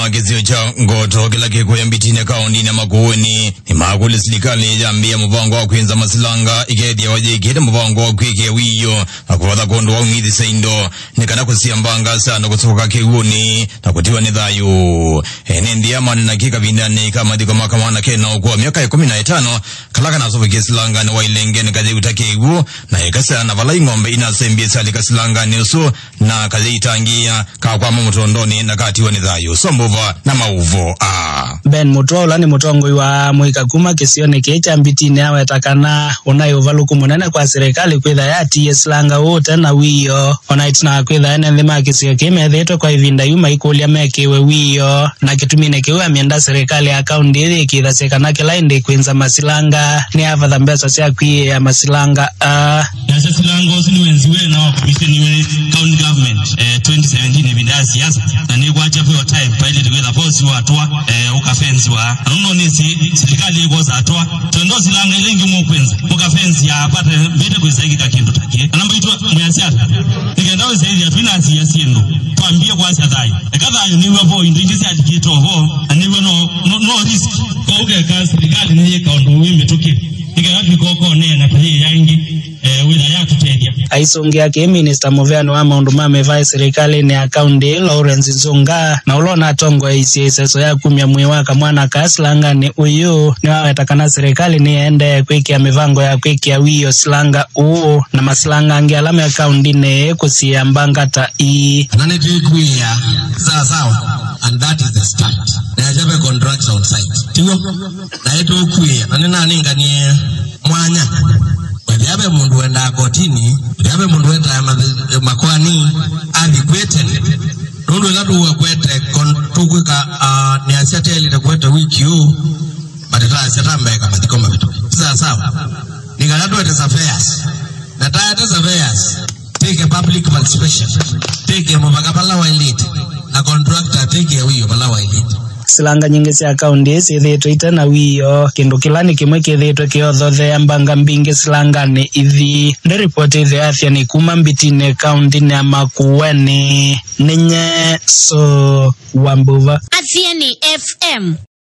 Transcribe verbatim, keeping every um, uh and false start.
Kĩsio kya Ngoto kĩla kĩkũya Mbitinĩ kaũndĩnĩ ya Makueni nĩmakũlya silikalĩ yambĩĩa mũvango wa kwĩnza masilanga ĩkethĩawa yĩkĩte mũvango wa kwĩkĩa wĩoo na kũvatha kũndũ wa ũng'ithĩsya indo nĩ kana kũsia mbanga sya andũ kũsũka kĩw'ũnĩ na kũtiwa nĩ thayũ. Ene nthĩ ya manena kĩ kavindanĩ ka mathiko ma kamwana kena ũkũũ wa myaka ĩkũmi na ĩtano kala kanasovokie silanganĩ wa Ilengeni kayĩuta kĩw'ũ na ĩkasya na vala ing'ombe inasembie syalika silanganĩ ũsu na kayĩitangĩĩa kakwama mũtondonĩ na katiwa nĩ thayũ. Sombuva na maũvoo aa. Ben Mũtwa, ũla nĩ mũtongoi wa mũika kuma kĩsionĩ kĩĩ kya Mbitinĩ, aweta kana ũnaĩ ũvalũku mũnene kwa silikalĩ kwĩtha yatiie silanga ũũ ũte na wĩoo, ona ĩtina wa kwĩtha ene nthĩ ma kĩsio kĩĩ methĩĩtwe kwa ĩvinda yu maikũlya mekĩwe wĩoo. Na kĩtuminĩ kĩu amyenda silikalĩ ya kaũndĩ ĩyĩkĩĩthasye kana kĩla ĩndĩ kwĩnza masilanga nĩ avatha mbesa sya kwĩĩa masilanga aa. Nasya silanga ũsu nĩwenziwe na wakomisheniwe county government, eh, twenty seventeen ĩvinda ya siasa, na nĩkwakya veo time pilot wĩtha vosi watwa, eh, ũkafensiwa. Na nũndũ nĩsĩ silikalĩ ĩkwosa atwa, twenda silanga ila ingĩ mũkwĩnza, mũkafensi ya apate mbĩte kwĩsa ĩkĩka kĩndũ ta kĩĩ. Ana mbaitũ mwĩasya ata? Nĩkenda wĩsaĩthya twĩnasiĩa syĩndũ, twambie kwasya thayũ. Eka thayũ nĩw'a vo indo ingĩ syalikĩte ovo, na nĩw'a no, no, no risk. Kwa ũkeka silikalĩ nĩyĩka ũndũ wĩ mĩtũkĩ, nĩkenda twĩkokonee na tayĩ ya ingĩ, eh, wĩtha yatũtethya. Aisũngĩa kĩ minista mũveani wa maũndũ ma mĩvaĩ silikalĩnĩ ya kaũndĩ, Lawrence Nzunga, na ũla ũnatongoeisye ĩseso ya kumya mwĩĩ wa kamwana ka silanganĩ ũyũ, nĩwaweta kana silikalĩ nĩyaendee kwĩkĩa mĩvango ya kwĩkĩa wĩoo silanga ũũ na masilanga angĩ ala me kaũndĩnĩ kũsiĩa mbanga ta ii. Na nĩtwĩkw'ĩĩa sawa sawa, and that is the start. Na yasya ve contractor on site. Tiw'o? Na nĩtũkw'ĩĩa, na nĩnanenganie mwanya. Wethĩa ve mũndũ wendaa kotini, wethĩa ve mũndũ wendaa mathe-, makoani, athi kwĩ tene. Nũndũ ĩla tũũkwete kon-, tũkwĩka, ah, nĩasya telile kwete wiki ũũ, matetaasya ta mbee ka mathiko mavĩtũku. Sawa sawa. Nĩ kana twete surveyors. Na taete surveyors, take a public participation, take a mũvaka vala waĩlĩte, na contractor take a wĩoo vala waĩlĩte. Silanga nyingĩ sya kaũndĩ syĩthĩĩtwe ite na wĩoo, kĩndũ kĩla nĩ kĩmwe kĩthĩĩtwe kĩothothea mbanga mbingĩ silanganĩ ithi. Nĩ ripoti ĩthĩathya nĩ kuma Mbitinĩ kaũndĩnĩ ya Makueni. Nĩ nye So Wambuva. Athiani F M.